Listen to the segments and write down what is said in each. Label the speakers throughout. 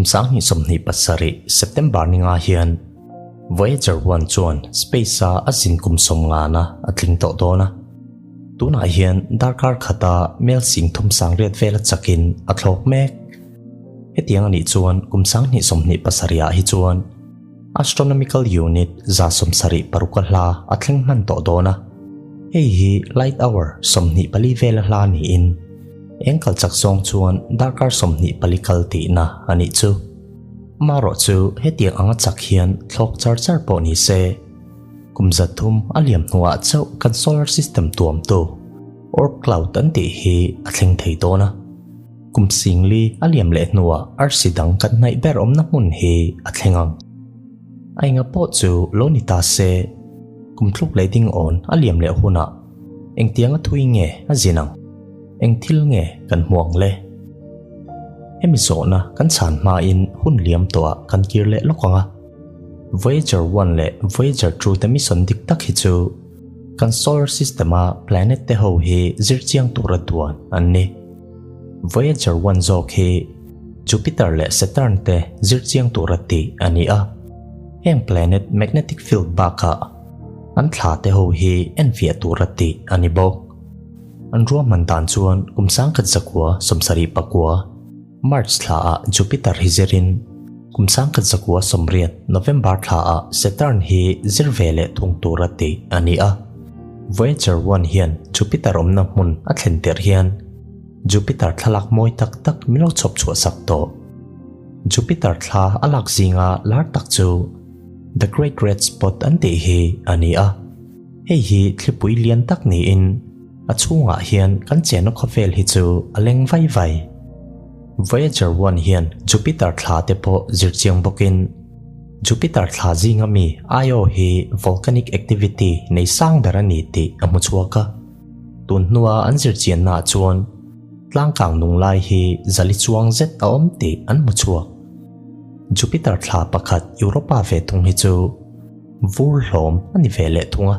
Speaker 1: Kum 2027 September ni nga hian Voyager 1 chuan space-a a zin kum sawmngana a tling tawh dawn a. Tunah hian darkar khata mel sing thum sang riat vela chakin a thlawk mek. Hetiang a nih chuan kum 2027 ah hi chuan Astronomical Unit 76 a hla a thleng hman tawh dawn a. Hei hi light hour 24 vela hla niin eng kal chak zawng chuan darkar 24 kal tihna a nih chu. Amaherawh chu hetiang anga chak hian thlawk char char pawh ni se, kum 300 a liam hnuah chauh kan solar system tuamtu Oort cloud an tih hi a thleng thei dawn a. Kum 4000 a liam leh hnuah arsi dang kan hnaih ber awmna hmun hi a thleng ang. A enga pawh chu lo ni ta se, kum tluk leh ding awn a liam leh hunah engtianga thui nge a zin ang? Eng thil nge kan hmu ang le? Hemi zawhna kan chhan hmain hun liam tawhah kan kir leh lawk ang a. Voyager 1 leh Voyager 2 te mission dik tak hi chu kan solar system-a planet te ho hi zir chiang tura duan an ni. Voyager 1 zawk hi Jupiter leh Saturn te zir chiang tura tih a ni a. Heng planet magnetic field bakah an thla te ho hi enfiah tura tih a ni bawk. An ruahman dan chuan kum 1979 March thlaah Jupiter hi zirin kum 1980 November thlaah Saturn hi zir ve leh thung tura tih a ni a. Voyager 1 hian Jupiter awmna hmun a thlen tirh hian Jupiter thlalak mawi tak tak min lo chhawp chhuah sak tawh. Jupiter thla a lak zinga lar tak chu The Great Red Spot an tih hi a ni a. Hei hi thlipui lian tak niin a chhungah hian kan chenna khawvel hi chu a leng vai vai. Voyager 1 hian Jupiter thla te pawh zir chiang bawkin Jupiter thla zinga mi Io hi volcanic activity nei sang ber a ni tih a hmu chhuak a. Tun hnua an zir chiannaah chuan tlangkang nung lai hi zali chuang zet a awm tih an hmu chhuak. Jupiter thla pakhat Europa ve thung hi chu vur hlawm a ni ve leh thung a,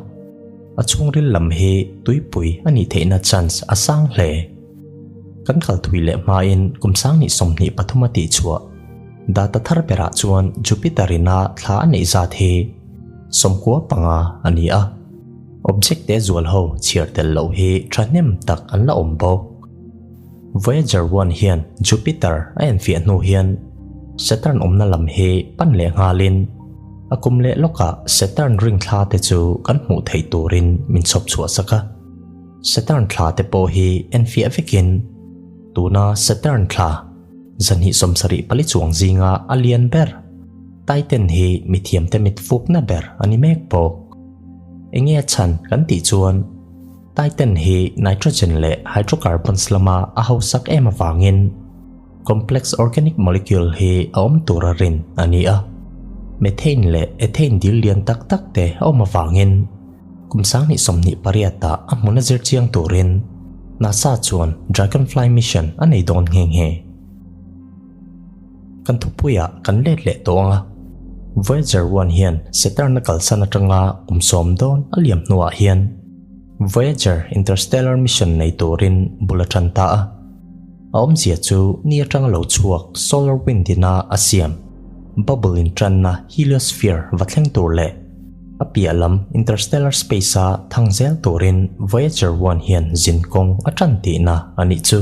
Speaker 1: a chhungril lam hi tuipui a nih theihna chance a sang hle. Kan kal thui leh hmain kum 2023 a tih chhuah data thar berah chuan Jupiter ina thla a neih zat hi 95 a ni a, object te zual ho chhiar tel loh hi thahnem tak an la awm bawk. Voyager 1 hian Jupiter a enfiah hnu hian Saturn awmna lam hi pan leh nghalin a kum leh lawkah Saturn ring thla te chu kan hmuh theih turin min chhawp chhuah sak a. Saturn thla te pawh hi enfiah vekin tuna Saturn thla 274 chuang zinga a lian ber Titan hi mithiamte mit fukna ber a ni mek bawk. Enge a chhan kan tih chuan Titan hi nitrogen leh hydrocarbons lama a hausak em avangin complex organic molecule hi a awm tura rin a ni a. Methane leh ethane dil lian tak tak te a awm avangin kum 2028 ah a hmun a zir chiang turin NASA chuan Dragonfly mission a nei dawn nghe nghe. Kan thupuiah kan let leh tawh ang a, Voyager 1 hian Saturn a kalsan atanga kum 10 dawn a liam hnuah hian Voyager interstellar mission nei turin bul a tan ta a. A awmzia chu ni atanga lo chhuak solar wind ina a siam bubble intanna heliosphere va thleng tur leh a piah lam interstellar space a thang zel turin Voyager 1 hian zin kawng a tan tihna a nih chu.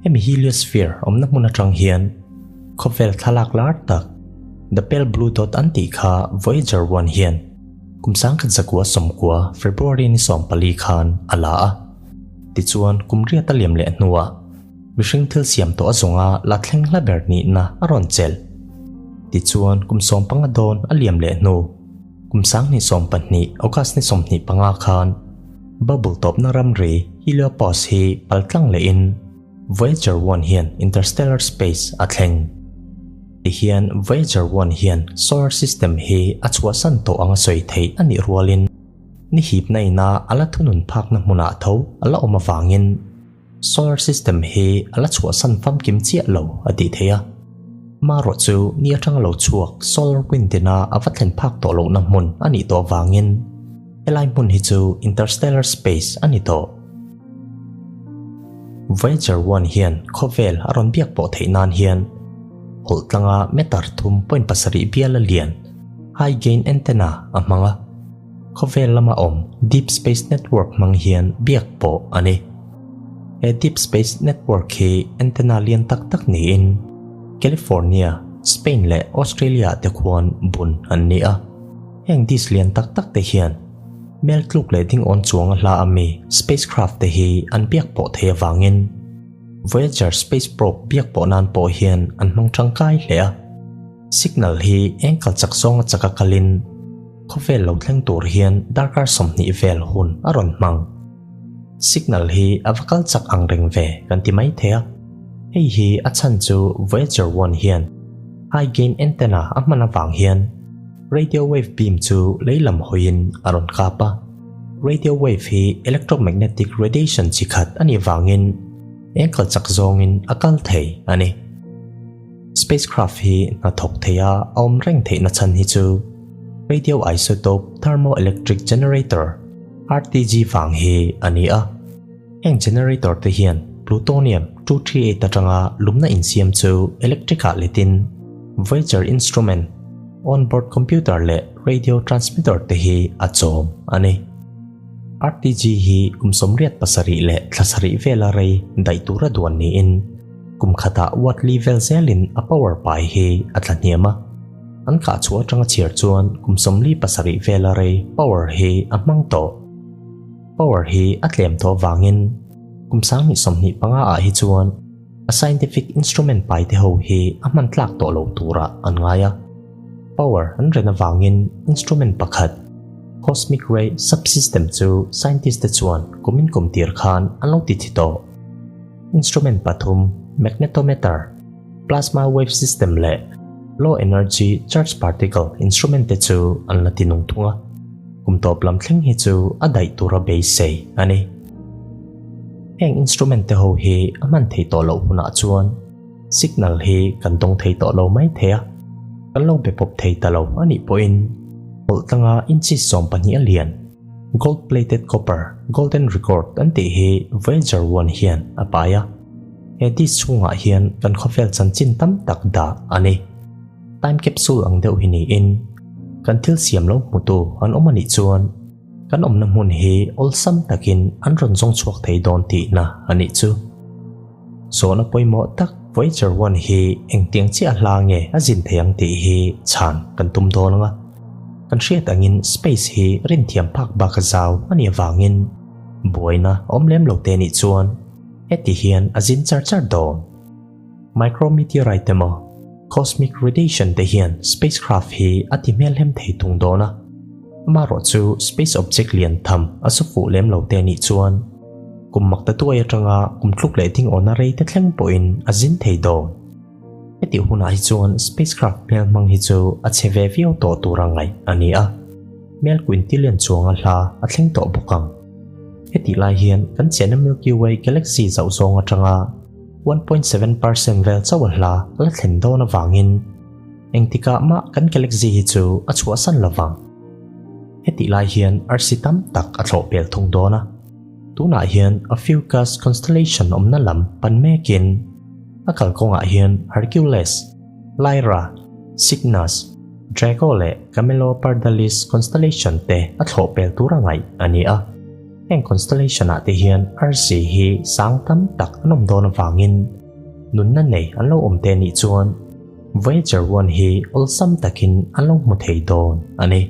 Speaker 1: Hemi heliosphere awmna hmun atang hian khawvel thlalak lar tak The Pale Blue Dot an tih kha Voyager 1 hian kum 1990 February ni 14 khan a la a. Tichuan kum riat a liam leh hnuah mihring thil siam tawh a zawnga la thleng hla ber nihna a rawn chelh. Tichuan kum 15 dawn a liam leh hnu kum 2020 August ni 25 khan bubble tawpna ramri heliopause hi paltlang lehin Voyager 1 hian interstellar space a thleng. Tihian Voyager 1 hian solar system hi a chhuahsan tawh anga sawi theih a nih rualin ni hipna ina a la thunun phakna hmunah tho a la awm avangin solar system hi a la chhuahsan famkim chiah lo a tih theih a. Marawh chu ni atanga lo chhuak solar wind ina a va thlen phak tawh lohna hmun a nih tawh avangin helai hmun hi chu interstellar space a ni tawh. Voyager 1 hian khawvel a rawn biak pawh theih nan hian hawlh tlanga meter thum point pasarih biala lian, high gain antenna, a hmang a. Khawvel lama awm Deep Space Network hmang hian biak pawh a ni. He Deep Space Network hi antenna lian tak tak niin California, Spain leh Australia te khuan bun an ni a. Heng dish lian tak tak te hian mel tluk leh ding awn chuang a hla ami spacecraft te hi an biak pawh thei avangin Voyager space probe biak pawh nan pawh hian an hmang tangkai hle a. Signal hi eng kal chak zawnga chaka kalin khawvel lo thleng tur hian darkar 20 vel hun a rawn hmang. Signal hi a va kal chak ang reng ve kan ti mai thei a. Hei hi a chhan chu Voyager 1 hian high gain antenna a hman avang hian radio wave beam chu lei lam hawiin a rawn kap a. Radio wave hi electromagnetic radiation chi khat a nih vangin eng kal chak zawngin a kal thei a ni. Spacecraft hi hnathawk theia a awm reng theihna chhan hi chu radioisotope thermoelectric generator, RTG, vang hi a ni a. Heng generator te hian plutonium 238 atanga lumna insiam chu electric ah letin Voyager instrument, onboard computer leh radio transmitter te hi a chawm a ni. RTG hi kum 87 leh thla sarih vela rei daih tura duan niin kum khatah watt li vel zelin a power pai hi a tla hniam a. An kah chhuah atanga chhiar chuan kum 47 vela rei power hi a hmang tawh. Power hi a tlem tawh vangin kum 2025 ah hi chuan a scientific instrument pai te ho hi a hman tlak tawh lo tura an ngai a. Power an ren avangin instrument pakhat cosmic ray subsystem chu scientist te chuan kumin kum tir khan an lo ti thi tawh. Instrument pathum magnetometer, plasma wave system leh low energy charge particle instrument te chu an la ti nung thung a. Kum tawp lam thleng hi chu a daih tura beisei a ni. Heng instrument te ho hi a hman thei tawh loh hunah chuan signal hi kan dawng thei tawh lo mai thei a. Kan lo be pawp thei ta lo a nih pawhin hawlh tlanga inches 12 a lian gold plated copper golden record an tih hi Voyager 1 hian a pai a. He disk chhungah hian kan khawvel chanchin tam tak dah a ni. Time capsule ang deuh hi niin kan thil siam lo hmutu an awm a nih chuan kan awmna hmun hi awlsam takin an rawn zawng chhuak thei dawn tihna a nih chu. Zawhna pawimawh tak Voyager 1 hi engtiang chiah hla nge a zin thei ang tih hi chhan kan tum dawn anga. Kan hriat angin space hi rin thiam phak bak a zau a nih avangin buaina awm lem lo te nih chuan heti hian a zin char char dawn. Micrometeorite emaw cosmic radiation te hian spacecraft hi a ti hmelhem thei tung dawn a. Amaherawh chu space object lian tham a su fuh lem lo te nih chuan kum mak ta tuai atanga kum tluk leh ding awna rei te thleng pawhin a zin thei dawn. Heti hunah hi chuan spacecraft hmel hmang hi chu a che ve viau tawh tura ngaih a ni a. Mel quintillion chuanga hla a thleng tawh bawk ang. Heti lai hian kan chenna Milky Way galaxy zauh zawng atanga 1.7% vel chauh a hla a la thlen dawn avangin engtikah mah kan galaxy hi chu a chhuahsan lovang. Heti lai hian arsi tam tak a thlawh pel thung dawn a. Tunah hian Ophiuchus constellation awmna lam pan mekin a kalkawngah hian Hercules, Lyra, Cygnus, Draco leh Camelopardalis constellation te a thlawh pel tura ngaih a ni a. Heng constellation ah te hian arsi hi sang tam tak an awm dawn avangin nunna nei an lo awm te nih chuan Voyager 1 hi awlsam takin an lo hmu thei dawn a ni.